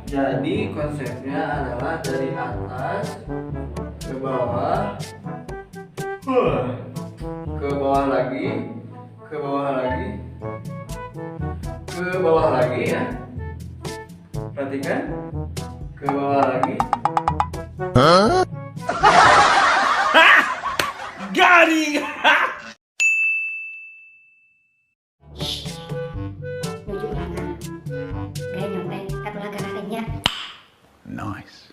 Jadi konsepnya adalah dari atas ke bawah, ke bawah lagi, ke bawah lagi, ke bawah lagi ya. Perhatikan, ke bawah lagi. Got him! Nuju ulangan gaya nyontek katulah garahnya. Nice.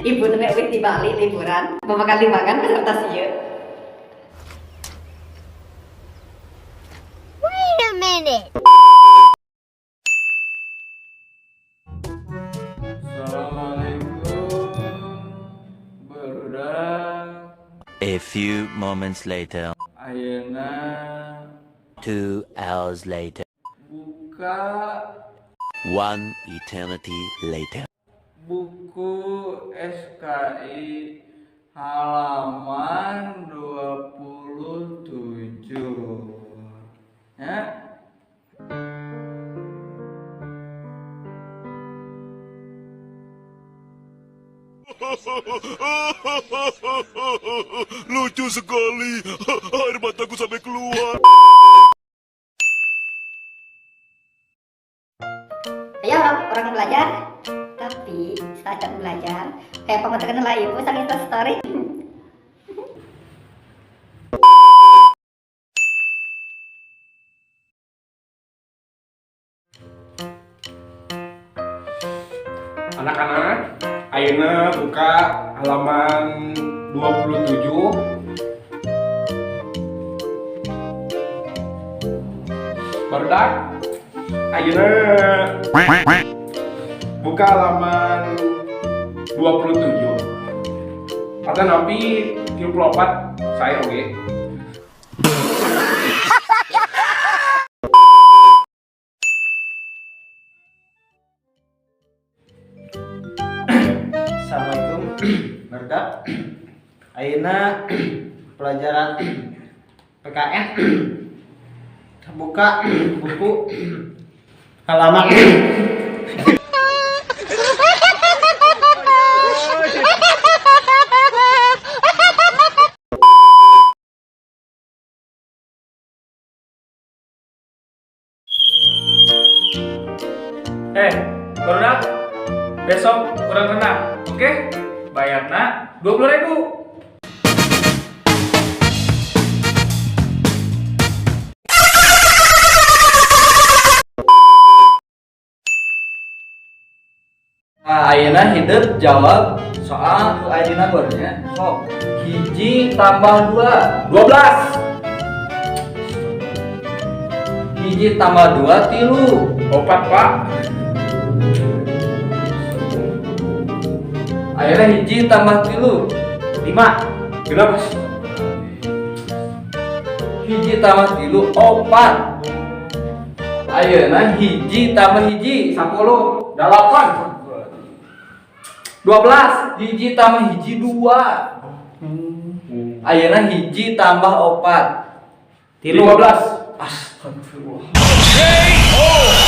Ibu nembe wis di Bali liburan bapak kali makan peserta sieun. Wait a minute. Assalamualaikum, barudak. A few moments later, Ayeuna 2 hours later, buka one eternity later. Buku SKI halaman 27 ya. Lucu sekali. Air mataku sampai keluar. Ayo orang belajar, tapi saat belajar kayak pemotretan lah ibu sang Insta story. Anak-anak, ayeuna buka halaman 27. Barudak, ayeuna buka halaman 27. Atau napi 34 saya oke. Assalamualaikum, barudak. Ayeuna pelajaran PKN, buka buku halaman. Eh, barudak, besok kurang renang, oke? Bayarna 20.000. Nah, ayeuna hidup jawab soal ku aya dina nya. Sok, hiji tambah dua? 12. Hiji tambah dua tilu? 4, Pak. Ayeuna hiji tambah tilu? 5. 6. Hiji tambah tilu opat. Ayeuna hiji tambah hiji? 10. 8. 12. Hiji tambah hiji dua. Ayeuna hiji tambah opat? 3. 15. Astagfirullah. KO.